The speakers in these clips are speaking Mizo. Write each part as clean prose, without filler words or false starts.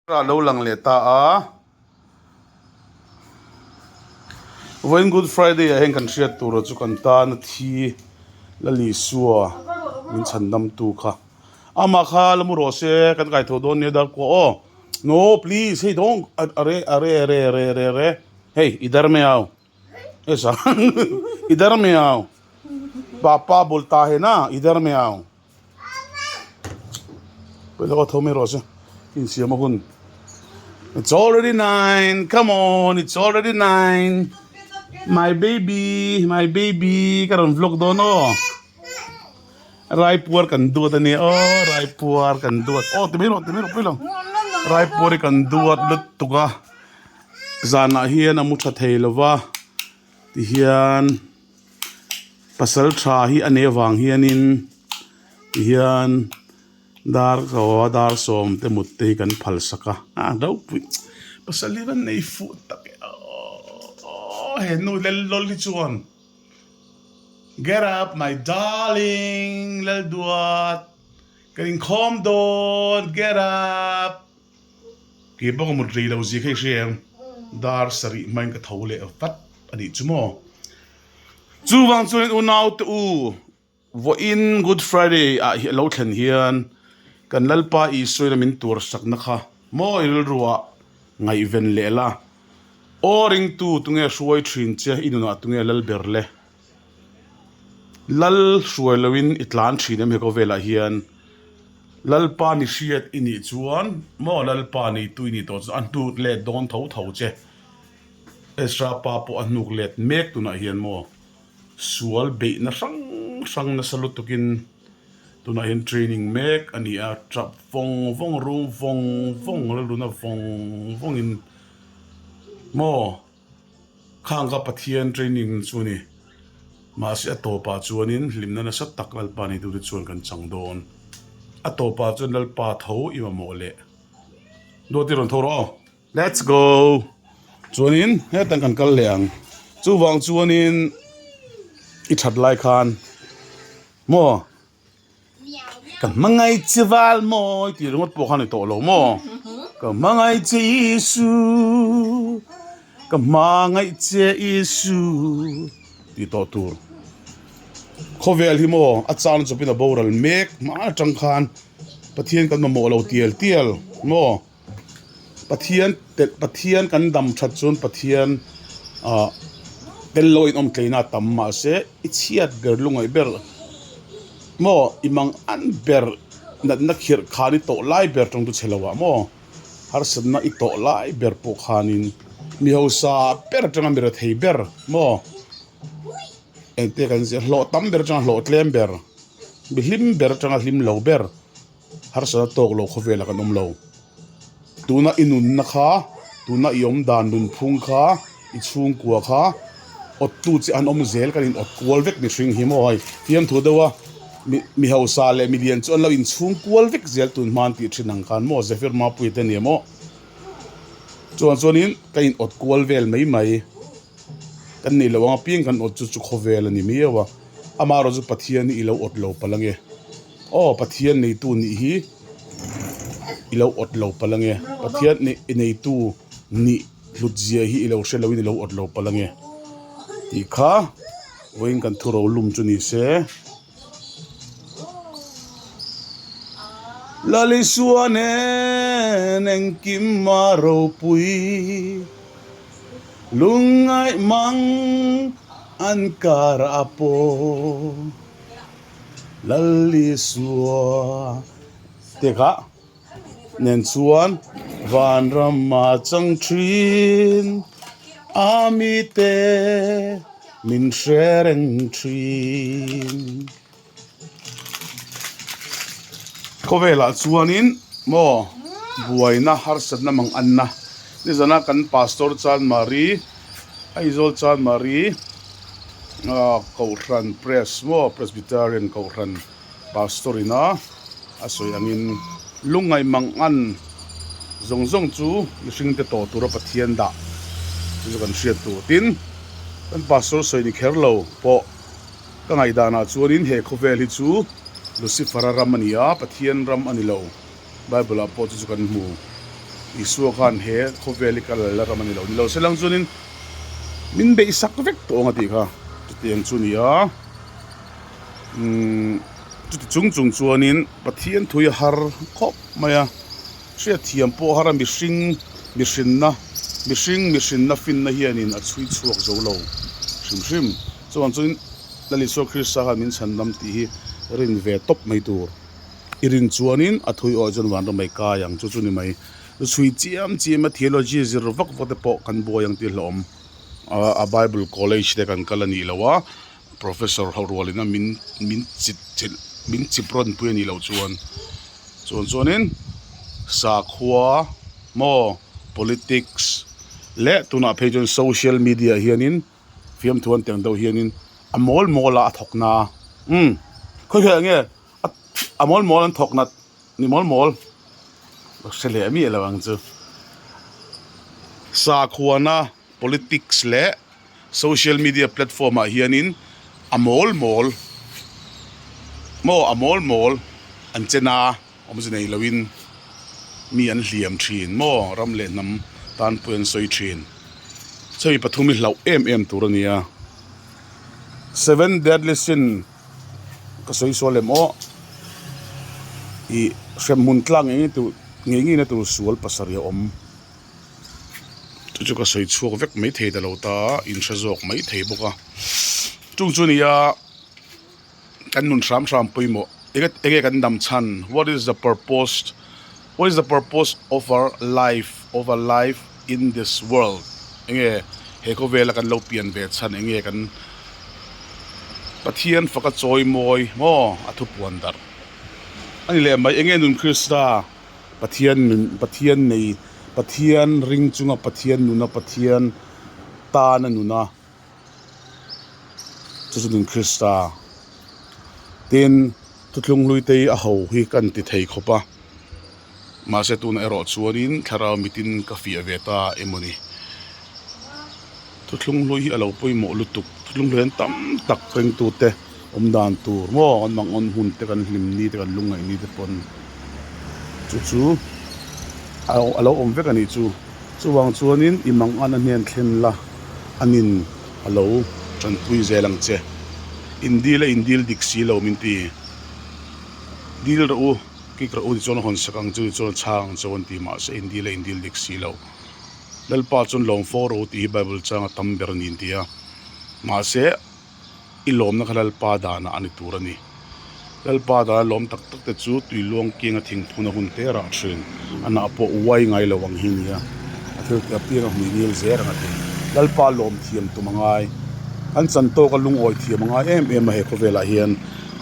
A lo lang leh ta a. Vawiin Good Friday ah hian kan hriat tur chu kan tana thi Lal Isua min chhandamtu kha. Amah kha la mu rawh se kan kaitho dawn nia dar kuah aw. No please hei dawng are are are are are are hei i dar mai au. Esa idhar mein aao papa bolta hai na idhar mein aao. Pawilawk a tho mai rawh se insiam a hun it's already nine come on it's already nine my baby my baby ka rawn vlog dawn aw raipuar kan duat ania aw raipuar kan duat aw ti mai rawh ti mai rawh pawilawk raipuar hi kan duat lutuk a zanah hian a mu tha thei lo va tihian. Pasal tha hi a nei avang hianin tihian dar aw dar sawm te mut te hi kan phal sak a a ropui pasal hi van nei fuh tak e aww he nu lel lawl hi chuan get up my darling Lalduat kan inkhawm dawn get up. Kei bawk a mut rei lo zia kha i hria em? Dar sarih hmain ka tho leh vat a nih chu maw? Chuvang chuanin unaute u, vawiin Good Friday ah hi a lo thlen hian kan Lalpa Isuaina min tur sakna kha maw i rilruah ngaihven leh la. Aw ringtu tunge hruai thin che i nunah tunge lal ber le? Lal hruai loin i tlan thin em he khawvelah hian Lalpa ni hriat i nih chuan maw Lalpa neitu i nih tawh chuan a hnuk let dawn tho tho che. Ezra pa pawh a hnuk let mek tunah hian maw sual beihna hrang hrang nasa lutukin tunah hian training mek a ni a, tap vawng vawng rum vawng vawng rilruna vawng vawngin maw. Khang kha Pathian training chu a ni. Mahse a tawpah chuanin hlimna nasa tak Lalpa neitute chuan kan chang dawn. A tawpah chuan Lalpa tho i mamawh leh. Duati rawn tho rawh aw. Let's go! Chuanin hetah kan kal leh ang. Chuvang chuanin i that lai khan maw? Ka hmangaih che val mawi tih ringawt pawh kha a ni tawh lo maw? Ka hmangaih che Isu, ka hmangaih che Isu tih tawh tur. Khawvel hi maw a chang chawpin a boral mek hma atang khan Pathian kan mamawh lo tial tial maw? Pathian telh Pathian kan dam that chuan Pathian ah tel lo in awm tleina a tam mahse i chhiat ber lungaih ber maw i mang an ber natna khirh khan i tawh lai ber tawng chu chhe lo ah maw harsatna i tawh lai ber pawh khanin mi hausa ber atanga mi rethei ber maw engte kan zir hlawh tam ber atanga hlawh tlem ber mi hlim ber atanga hlim lo ber. Harsatna tawk lo khawvelah kan awm lo. Tuna i nunna kha, tuna i awm dan nunphung kha, i chhungkua kha awttu che an awm zel kan in awt kual vek mihring hi maw hei fiamthu deuh a mi mi hausa leh milian chu an lo inchhung kual vek zel tun hma an tih thin ang khan maw Zephyr Mapuia te nia maw chuan chuanin ka in awt kual vel mai mai. Kan nih loh ang apiang kan awt chu chu khawvel a ni miau a, amaherawh chu Pathian hi i lo awt lo palh ange. Aw Pathian neitu nih hi i lo awt lo palh ange. Pathian neitu nih hlut zia hi i lo hre loin i lo awt lo palh ange tih kha vawiin kan thu rolum chu ni se. Lalisua nen engkim a ropui Lungngaih mang an kar a pawh Lalisua te kha nen chuan vanram a chang thin a mite min hre reng thin. Khawvelah chuanin maw buaina harsatna mang anna nizana kan pastor Chanmari Aizawl Chanmari ah Kohhran Press maw Presbyterian Kohhran Pastor ina a sawi angin lungngaih mang an zawng zawng chu mihringte tawh tura Pathian dah chu chu kan hriat tur. Tin, kan Pastor sawi ni kher lo pawh ka ngaihdanah chuanin he khawvel hi chu Lucifer-a ram a ni a, Pathian ram a ni lo. Bible-ah pawh chu chu kan hmu. Isua khan he khawvel hi ka lal la ram a ni lo ni lo se lang chuanin min beihsak vek tawh ang a tih kha chutiang chu a ni a umm chuti chung chung chuanin Pathian thui a har khawp mai a hriatthiam pawh a har a mihring mihrinna mihring mihrinna finna hianin a chhui chhuak zo lo hrim hrim chuvang chuanin Lal Isua Krista khan min chhandam tih hi rin ve tawp mai tur. I rin chuanin a thui awih chuan vanram mai kai ang chu chu ni mai. Chu chhui chiam chiam a theology zir vak vak te pawh kan buai ang tih hlawm. A Bible college te kan kal a nih loh a, professor ho rualin a min min chip chilh min chip rawn pui a nih loh chuan chuan chuanin sakhua maw politics leh tunah phei chuan social media hianin fiamthu an teng deuh hianin a mawl mawl a a thawk na umm khawi khawi ah nge a mawl mawl an thawk nat ni mawl mawl ka hre leh miah lo ang chu sakhuana politics leh social media platform ah hianin a mawl mawl maw a mawl mawl an chen a awmze nei loin mi an hliam thin maw ram leh hnam tan pawh an sawi thin chumi pathum hi hlauh em em tur a ni a seven deadly sin. Ka sawi sual em aw ih hremhmun tlang ngei ngei tur ngei ngei na tur sual pasarih a awm chu chu ka sawi chhuak vek mai thei ta lo ta in hre zawk mai thei bawk a chung chu nia kan nun hram hram pawimawh enge enge kan dam chhan what is the purpose what is the purpose of our life of our life in this world enge he khawvela kan lo pian ve chhan enge kan Pathian faka chawi mawi maw a thupuan darh a ni leh mai enge nun Krista Pathian nun Pathian nei Pathian ring chunga Pathian nuna Pathian tana nuna chu chu nun Krista tin thuthlung hlui te hi a ho hi kan ti thei khawp a. Mahse tunah erawh chuanin thlarau mitin ka fiah ve ta emawni. Thuthlung hlui hi a lo pawimawh lutuk. Thuthlung hlui an tam tak ringtute awm dan tur maw an mangawn hun te kan hlim ni te kan lungngaih ni te pawn chu chu a lo awm vek a nih chu. Chuvang chuanin i mangan a hnen thlen la anin a lo tanpui zel ang che. Indil a indil dik si lo min ti. Dil rawh u. Kik rawh u tichuan a hawn sak ang chu tichuan a chhang ang cheu an ti mahse indil a indil dik si lo. Lalpa chuan lawm fo rawh u tih hi Bible changa tam ber a ni an ti a. Mahse i lawmna kha Lalpa danah a ni tur a ni. Lalpa dana lawm tak tak te chu tui luang kianga thingphun a hun te rah thin. A nah pawh uai ngai lo ang hi nia. A thil tih apiang a hmui ngil zel ang a ti. Lalpa lawm thiam tum a ngai. An chan tawk a lungawi thiam a ngai em em a he khawvelah hian.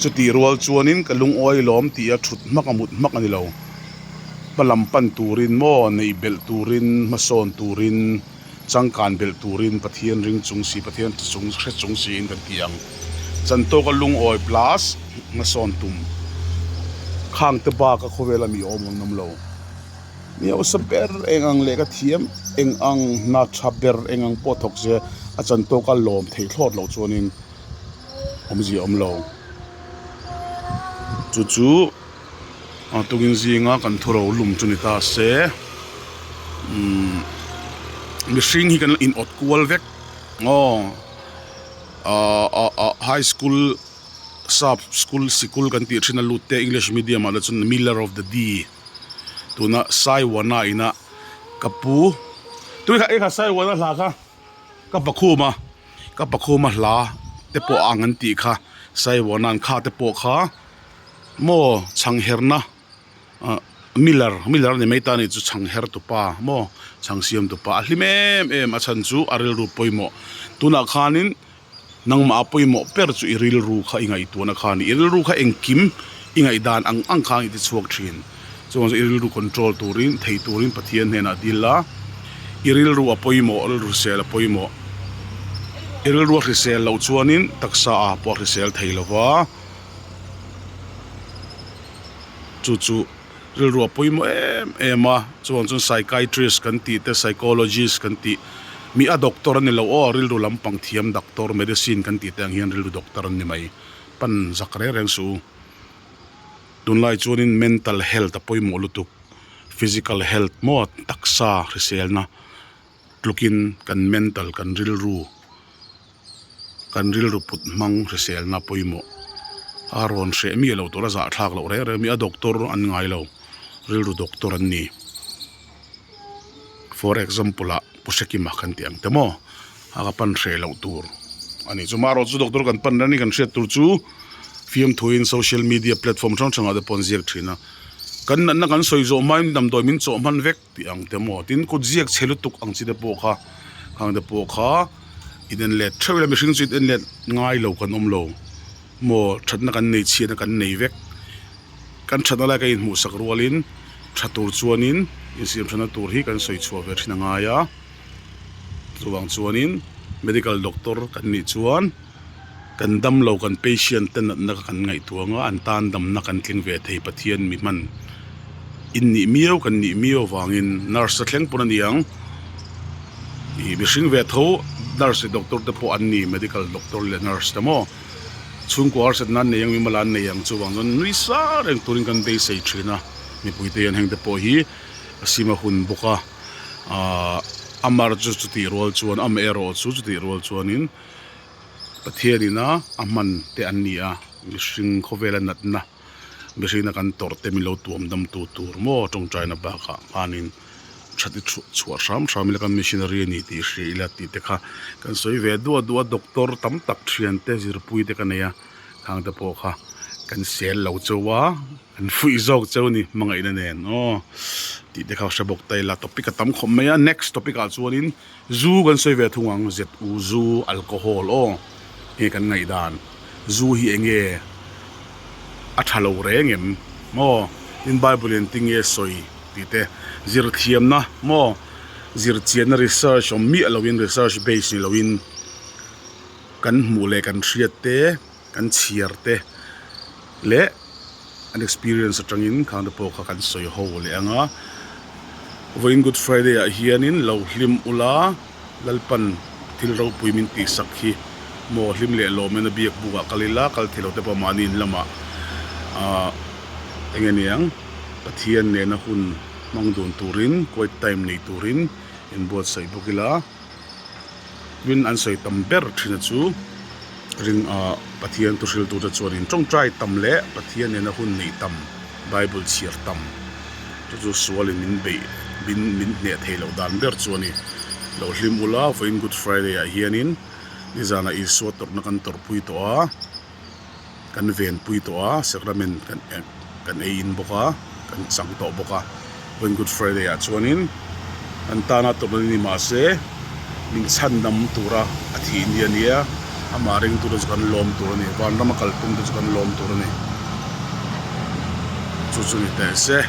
Chutih rual chuanin ka lungawi lawm tih a thut hmak a mut hmak a ni lo. Hma lam pan turin maw, neih belh turin, hmasawn turin, changkan belh turin Pathian ring chung si, Pathian chung hre chung siin kan ti ang. Chantawka lungawi plus hmasawn tum khang te bak a khawvela mi awm an awm lo. Mi hausa ber eng ang leh ka thiam eng ang hna tha ber eng ang pawh thawk se a chantawka lawm theih thlawt loh chuanin. awmzia awm lo chu chu a tukin zinga kan thu ro lum chu ni ta se umm mihring hi kan in awt kual vek aw ah ah ah high school sap school sikul kan tih thin a lut te english medium ah te chuan miller of the day tuna saiwana ina ka pu tui kha eng kha saiwana hla kha ka pakhum a. Ka pakhuma hla te pawh a ang an tih kha Saiwana'n kha te pawh kha maw chhangherna ah miller miller a ni mai ta a nih chu chhangher tupa maw chhang siam tupa a hlim em em a chhan chu a rilru pawimawh tunah khanin nangmah a pawimawh ber chu i rilru kha i ngaihtuahna kha a ni i rilru kha engkim i ngaihdan ang ang khan i ti chhuak thin. Chuan i rilru control turin thei turin Pathian hnenah dil la, i rilru a pawimawh, rilru hrisel a pawimawh. I rilru a hrisel loh chuanin taksa ah pawh a hrisel thei lo va, chu chu rilru a pawimawh em em a, chuan chuan psychiatrist kan tih te psychologist kan tih mi a doctor a ni lo aw, rilru lampang thiam doctor medicine kan tih te ang hian rilru doctor an ni mai, pan zak reng reng suh u. Tunlai chuanin mental health a pawimawh lutuk. Physical health maw taksa hriselna tlukin kan mental kan rilru kan rilru put hmang hriselna pawimawh a rawn hreh miah loh tur a zahthlak loh reng reng a mi a doctor an ngai lo rilru doctor an ni. For example ah Pu Hrekima kan tih ang te maw a ka pan hreh loh tur a ni chu marawh chu doctor kan pan reng a ni kan hriat tur chu fiamthuin social media platform hrang hrangah te pawh an ziak thin a kan natna kan sawi zawh hmain damdawi min chawh hman vek tih ang te maw tin kut ziak chhe lutuk ang chi te pawh kha khang te pawh kha inen let theuh ila mihring chu inen let ngai lo kan awm lo maw thatna kan nei chhiatna kan nei vek. Kan thatna lai kan inhmuhsak rualin tha tur chuanin insiamthatna tur hi kan sawi chhuah ve thin a ngai a, chuvang chuanin medical doctor kan nih chuan kan damlo kan patient te natna kha kan ngaihtuah ang a, an tan damna kan tling ve thei Pathian mi hman in nih miau kan nih miau avangin nurse te thleng pawn a ni ang ih mihring ve tho nurse leh doctor te pawh an ni medical doctor leh nurse te maw. Chhungkua harsatna an nei ang, mimala an nei ang chuvang chuan nui sa reng turin kan beisei thin a, mipuite hian hengte pawh hi a sim a hun bawk a, aah a mar chu chutih rual chuan amaherawh chu chutih rual chuanin Pathianin a a hman te an ni a, mihring khawvela natna mihringna kan tawrh te min lo tuam dam tu tur maw tawngtaina bakah khanin. That i chhuah hram hram ila kan missionary a ni tih hria ila tih te kha kan sawi ve duah duah a doctor tam tak thian te zirpui te ka nei a khang te pawh kha kan sel lo chauh a kan fuih zawk chauh a ni hmangaihna nen aw tih te kha hre bawk ta ila topic a tam khawp mai a next topic ah chuanin zu kan sawi ve thung ang zet u zu alcohol aw nge kan ngaihdan zu hi eng nge a tha lo reng em maw tin bible in tinge sawi. Tih te, zir thiamna maw zir chianna research awm miah loin research base ni loin kan hmuh leh kan hriat te kan chhiar te leh an experience atangin khang te pawh kha kan sawi ho leh ang a. Vawiin Good Friday ah hianin lo hlim ula Lalpan thil ropui min tihsak hi maw hlim leh lawmin a biak bukah kal ila kal thei lo te pawh mahni in lamah ah eng nge niang. Pathian nena hun hmang dun turin quiet time nei turin inbuatsaih bawk ila tin an sawi tam ber thin a chu ring ah Pathian thu hriltu te chuanin tawngtai tam leh Pathian nena hun neih tam Bible chhiar tam chu chu sualin min beih min min hneh theih loh dan ber chu a ni. Lo hlim ula vawiin Good Friday ah hianin nizanah Isua tawrhna kan tawrhpui tawh a. Kan venpui tawh a, sacrament kan kan ei in bawk a, kan chang tawh bawk a. Vawiin Good Friday ah chuanin kan tana tawrhna ni mahse min chhandam tura a thih ni a nia, amah ringtute chu kan lawm tur a ni, vanrama kalpungte chu kan lawm tur a ni. Chu chu ni teh se.